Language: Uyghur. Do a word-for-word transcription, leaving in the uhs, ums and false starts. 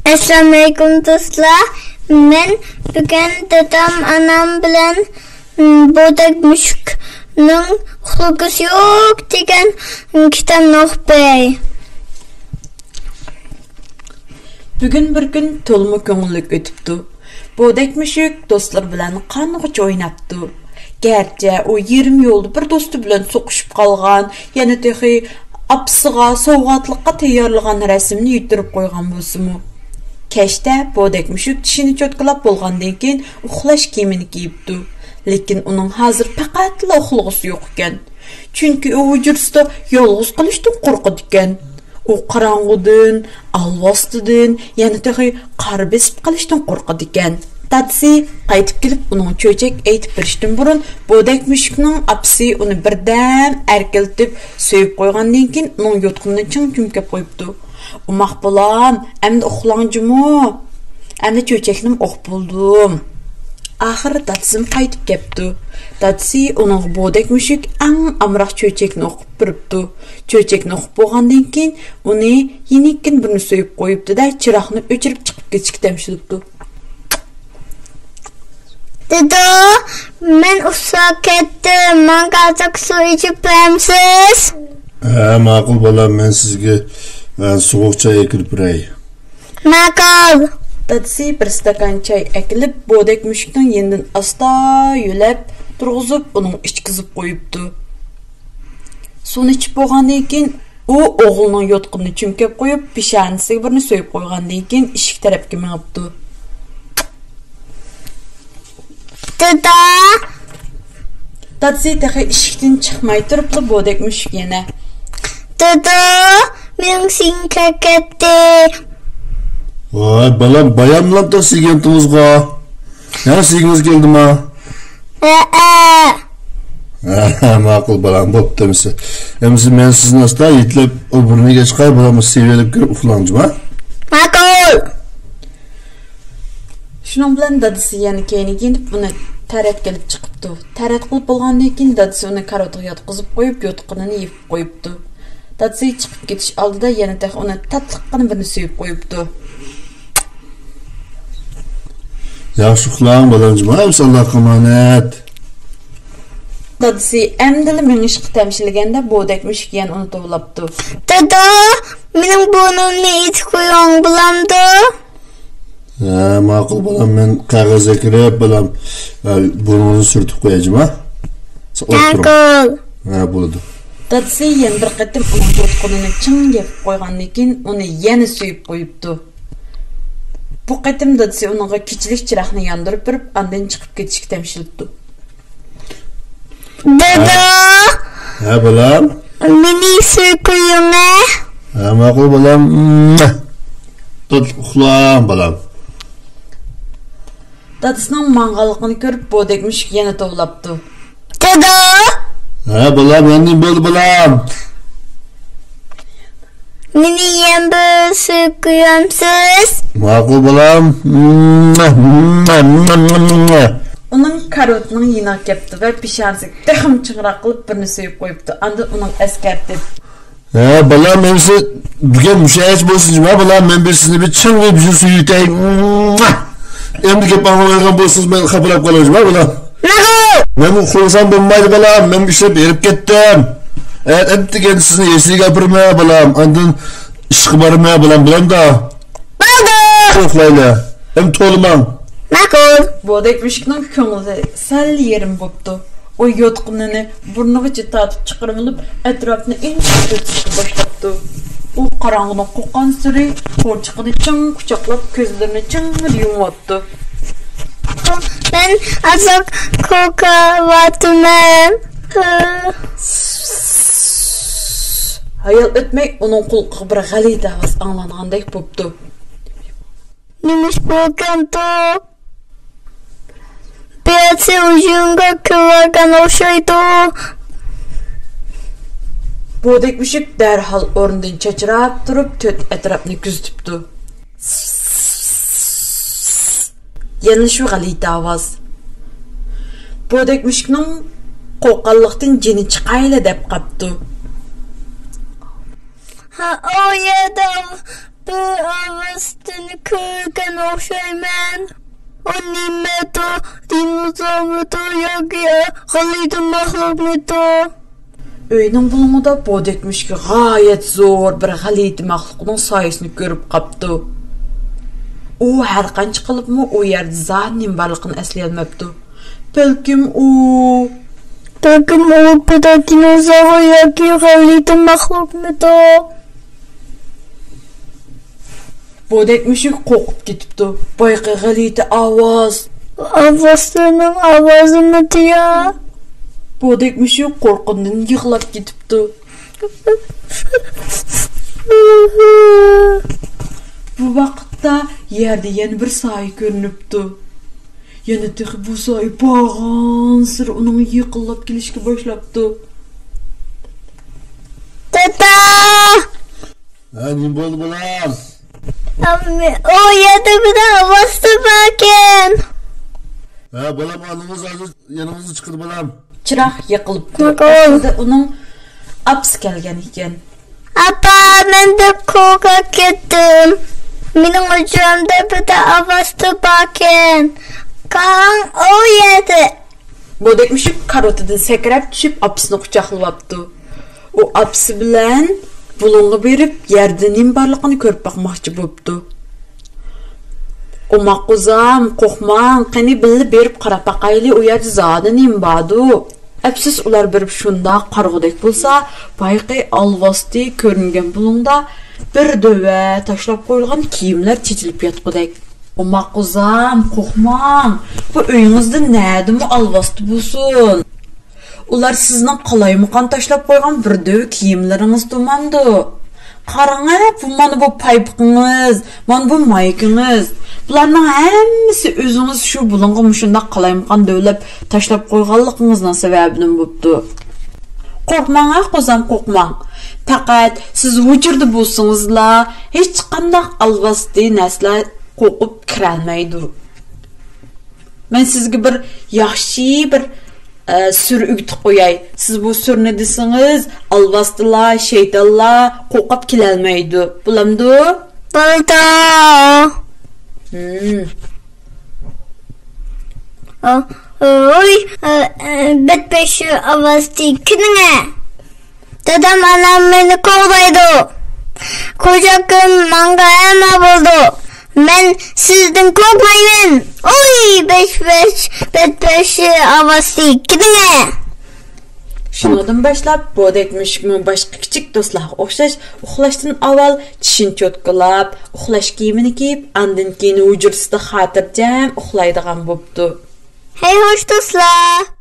ئەسسالامۇئەلەيكۇم دوستلار. مەن بۈگۈن دادام، ئانام بىلەن، م، بودەك مۈشۈكنىڭ ئۇخلىغۇسى يوق دېگەن، م، كىتابنى ئوقۇپ بېرەي. بۈگۈن بىر كۈن تولىمۇ كۆڭۈللۈك ئۆتۈپتۇ. بودەك مۈشۈك دوستلىرى بىلەن قانغۇچە ئويناپتۇ. گەرچە ئۇ يېرىم يولدا بىر دوستى بىلەن سوقۇشۇپ قالغان، يەنە تېخى ئاپىسىغا سوۋغاتلىققا تەييارلىغان رەسىمنى يىتتۈرۈپ قويغان بولسىمۇ، كەچتە بودەك مۈشۈك چىشىنى چوتكىلاپ بولغاندىن كېيىن ئۇخلاش كىيىمىنى كىيىپتۇ. لېكىن ئۇنىڭ ھازىر پەقەتلا ئۇخلىغۇسى يوق ئىكەن. چۈنكى ئۇ ھۇجرىسىدا يالغۇز قېلىشتىن قورقىدىكەن. ئۇ قاراڭغۇدىن، ئالۋاستىدىن، يەنە تېخى قار بېسىپ قېلىشتىن قورقىدىكەن. دادىسى قايتىپ كېلىپ ئۇنىڭغا چۆچەك ئېيتىپ بېرىشتىن بۇرۇن، بودەك مۈشۈكنىڭ ئاپىسى ئۇنى بىردەم ئەركىلىتىپ سۆيۈپ قويغاندىن كېيىن، ئۇنىڭ يوتقىنىنى چىڭ چۈمكەپ قويۇپتۇ. ئوماق بالام، ئەمدى ئۇخلاڭ جۇمۇ. ئەمدى چۆچەكنىمۇ ئوقۇپ بولدۇم. ئاخىرى دادىسىمۇ قايتىپ كەپتۇ. دادىسى ئۇنىڭغا بودەك مۈشۈك ئەڭ ئامراق چۆچەكنى ئوقۇپ بېرىپتۇ. چۆچەكنى ئوقۇپ بولغاندىن كېيىن، ئۇنى يېنىككىنە بىرنى سۆيۈپ قويۇپتۇ-دە، چىراغنى ئۆچۈرۈپ چىقىپ كېتىشكە تەمشىلىپتۇ. دادام، مەن ئۇسساپ كەتتىم. ماڭا قازاق سۇ ئىچىپ بەرمىسىز؟ ھە، ماقۇل بالام، مەن سىزگە، ئە، سوغۇق چاي ئەكىرىپ بېرەي. ماقۇل. دادىسى بىر ئىستاكان چاي ئەكېلىپ، بودەك مۈشۈكنىڭ يېنىدىن ئاستا يۆلەپ تۇرغۇزۇپ، ئۇنىڭغا ئىچكۈزۈپ قويۇپتۇ. سۇنى ئىچىپ بولغاندىن كېيىن، ئۇ ئوغلىنىڭ يوتقىنىنى چۈمكەپ قويۇپ، پېشانىسىگە بىرنى سۆيۈپ قويغاندىن كېيىن، ئىشىك تەرەپكە مېڭىپتۇ. دادا! دادىسى تېخى ئىشىكتىن چىقماي تۇرۇپلا بودەك مۈشۈك يەنە. دادا! مېنىڭ سىيىم كەتتى. ۋاي بالام، باياملام تېخى سىيگەنتىڭىزغۇ. يەنە سىيگىڭىز كەلدىما؟ ھەئە. ھە، ماقۇل بالام، بوپتۇ ئەمىسە. ئەمىسە مەن سىزنى ئاستا يېتىلەپ، ئۇ بۇرنىگە چىقاي، بالام، سىيىۋېلىپ كىرىپ ئۇخلاڭ جۇما. ماقۇل. شۇنىڭ بىلەن دادىسى يەنە كەينىگە يېنىپ، ئۇنى تەرەتكە ئېلىپ چىقىپتۇ. تەرەت قىلىپ بولغاندىن كېيىن، دادىسى ئۇنى كارىۋاتىغا ياتقۇزۇپ قويۇپ، يوتقىنىنى يېپىپ قويۇپتۇ. دادىسى چىقىپ كېتىش ئالدىدا يەنە تېخى ئۇنى تاتلىققىنە بىرنى سۆيۈپ قويۇپتۇ. ياخشى ئۇخلاڭ، بالامجان، ھەممىسى ئاللاغا ئامانەت. دادىسى ئەمدىلا مېڭىشقا تەمشىلىگەندە، بودەك مۈشۈك يەنە ئۇنى توۋلاپتۇ. دادا، مېنىڭ بۇرنۇمنى ئېتىپ قويۇڭ، بولامدۇ؟ ھە، ماقۇل بالام، مەن قەغەز ئەكىرىپ، بالام، ھە، بۇرنۇڭنى سۈرتۈپ قوياي جۇما. سەن ئولتۇرۇڭ. ماقۇل. ھە، بولىدۇ. دادىسى يەنە بىر قېتىم ئۇنىڭ يوتقىنىنى چىڭ يېپىپ قويغاندىن كېيىن، ئۇنى يەنە سۆيۈپ قويۇپتۇ. بۇ قېتىم دادىسى ئۇنىڭغا كېچىلىك چىراغنى ياندۇرۇپ بېرىپ، ئاندىن چىقىپ كېتىشكە تەمشىلىپتۇ. دادا! ھە، بالام؟ مېنى سۆيۈپ قويۇڭە. ھە، ماقۇل، بالام. تۇت، ئۇخلا، بالام. دادىسىنىڭ ماڭغانلىقىنى كۆرۈپ، بودەك مۈشۈك يەنە توۋلاپتۇ. دادا! ھە، بالام، يەنە نېمە بولدى، بالام؟ مېنى يەنە بىر سۆيۈپ قويامسىز؟ ماقۇل، بالام. ئۇنىڭ كارىۋىتىنىڭ يېنىغا كەپتۇ ۋە پېشانىسىگە تېخىمۇ چىڭراق قىلىپ بىرنى سۆيۈپ قويۇپتۇ. ئاندىن ئۇنىڭغا ئەسكەرتىپ. ھە، بالام، ئەمىسە بۈگۈن مۇشۇ ئەچ بولسۇن جۇما، بالام، مەن بىر سىزنى بىر چىڭ بىر بىزنى سۆيۈۋېتەي. ئەمدى گەپ ئاڭلىمايدىغان بولسىڭىز، مەن خاپىلاپ قالىمەن جۇما، بالام. ماقۇل! مەن ئۇخلىسام بولمايدۇ، بالام، مەن ئىشلەپ ھېرىپ كەتتىم. ئەتە دېگەن سىزنى يەسلىگە ئاپىرىمەن، بالام، ئاندىن ئىشقا بارىمەن، بالام، بولامدۇ؟ بولدى! ئۇخلايلى. ئەمدى توۋلىماڭ. ماقۇل. بودەك مۈشۈكنىڭ كۆڭلى سەل يېرىم بوپتۇ. ئۇ يوتقىنىنى بۇرنىغىچە تارتىپ چىقىرىۋېلىپ، ئەتراپنى ئىنچىكە كۆزىتىشكە باشلاپتۇ. ئۇ قاراڭغۇدىن قورققانسېرى قورچىقىنى چىڭ قۇچاقلاپ، كۆزلىرىنى چىڭڭىدە يۇمۇۋاپتۇ. مەن ئازراق قورقۇۋاتىمەن. ھايال ئۆتمەي ئۇنىڭ قۇلىقىغا بىر غەلىتە ئاۋاز ئاڭلانغاندەك بوپتۇ. نېمە ئىش بولغاندۇ؟ بىرسى ھۇجۇمغا كىرىۋالغان ئوخشايدۇ. بودەك مۈشۈك دەرھال ئورنىدىن چاچراپ تۇرۇپ، تۆت ئەتراپنى كۆزىتىپتۇ. يەنىلا شۇ غەلىتە ئاۋاز. بودەك مۈشۈكنىڭ قورققانلىقتىن جېنى چىقايلا دەپ قاپتۇ. ھە، ئۇ يەردە بىر ئاۋازنى كۆرگەن ئوخشايمەن. ئۇ نېمىدۇ؟ دىنوزاۋردۇ ياكى غەلىتە مەخلۇقمىدۇ؟ ئۆينىڭ بۇلۇڭىدا بودەك مۈشۈك غايەت زور بىر غەلىتە مەخلۇقنىڭ سايىسىنى كۆرۈپ قاپتۇ. ئۇ ھەرقانچە قىلىپمۇ ئۇ يەردە زادى نېمە بارلىقىنى ئەسلىيەلمەپتۇ. بەلكىم ئۇ، بەلكىم ئۇ بىر دىنوزاۋر ياكى غەلىتە مەخلۇقمىدۇ؟ بودەك مۈشۈك قورقۇپ كېتىپتۇ. بايىقى غەلىتە ئاۋاز. ئاۋازلارنىڭ ئاۋازىمىدۇ يا؟ بودەك مۈشۈك قورققىنىدىن يىغلاپ كېتىپتۇ. بۇ ۋاقىتتا يەردە يەنە بىر سايە كۆرۈنۈپتۇ. يەنە تېخى بۇ سايە بارغانسېرى ئۇنىڭغا يېقىنلاپ كېلىشكە باشلاپتۇ. دادا! ھە، نېمە بولدى، بالام؟ ئۇ يەردە بىر ئاۋاز باركەن. ھە، بالام، ئانىڭىز ھازىر يېنىڭىزغا چىقىدۇ، بالام. چىراغ يېقىلىپ تۇرۇپ، ئەسلىدە ئۇنىڭ ئاپىسى كەلگەن ئىكەن. ئاپا، مەن بەك قورقۇپ كەتتىم. مېنىڭ ھۇجرامدا بىر ئاۋاز باركەن. قاراڭ، ئۇ يەردە. بودەك مۈشۈك كارىۋىتىدىن سەكرەپ چۈشۈپ، ئاپىسىنى قۇچاقلىۋاپتۇ. ئۇ ئاپىسى بىلەن بۇلۇڭغا بېرىپ، يەردە نېمە بارلىقىنى كۆرۈپ باقماقچى بوپتۇ. ئوماق قوزام، قورقماڭ، قېنى بىللە بېرىپ قاراپ باقايلى، ئۇ يەردە زادى نېمە باردۇ؟ ئەپسۇس، ئۇلار بېرىپ شۇنداق قارىغۇدەك بولسا، بايىقى ئالۋاستى كۆرۈنگەن بۇلۇڭدا بىر دۆۋە تاشلاپ قويۇلغان كىيىملەر چېچىلىپ ياتقۇدەك. ئوماق قوزام، قورقماڭ، بۇ ئۆيىڭىزدە نەدىمۇ ئالۋاستى بولسۇن؟ ئۇلار سىزنىڭ قالايمىقان تاشلاپ قويغان بىر دۆۋە كىيىملىرىڭىزدىماندۇ؟ قاراڭە، بۇ مانا بۇ پايپىقىڭىز، مانا بۇ مايكىڭىز. بۇلارنىڭ ھەممىسى ئۆزىڭىز شۇ بۇلۇڭغا مۇشۇنداق قالايمىقان دۆۋىلەپ تاشلاپ قويغانلىقىڭىزنىڭ سەۋەبىدىن بوپتۇ. قورقماڭ ھە، قوزام، قورقماڭ. پەقەت سىز ھۇجرىدا بولسىڭىزلا، ھېچقانداق ئالۋاستى نەرسىلەر قورقۇپ كىرەلمەيدۇ. مەن سىزگە بىر ياخشى بىر، ئە، سۈر ئۆگىتىپ قوياي. سىز بۇ سۈرنى دېسىڭىز، ئالۋاستىلار، شەيتانلار قورقۇپ كېلەلمەيدۇ. بولامدۇ؟ بولىدۇ. ھىم. ئوي، بەتبەشى ئاۋازى كېلىڭە. دادام، ئانام مېنى قوغدايدۇ. قوجاكىم ماڭا ئەما بولدى. مەن سىزدىن قورقمايمەن. ئوي، بەتبەش، بەتبەشى ئاۋازى كېلىڭە. شۇنىڭدىن باشلاپ بودەك مۈشۈكمۇ باشقا كىچىك دوستلارغا ئوخشاش ئۇخلاشتىن ئاۋۋال چىشىنى چوتكىلاپ، ئۇخلاش كىيىمىنى كىيىپ، ئاندىن كېيىن ھۇجرىسىدا خاتىرجەم ئۇخلايدىغان بوپتۇ. ھەي خوش دوستلار!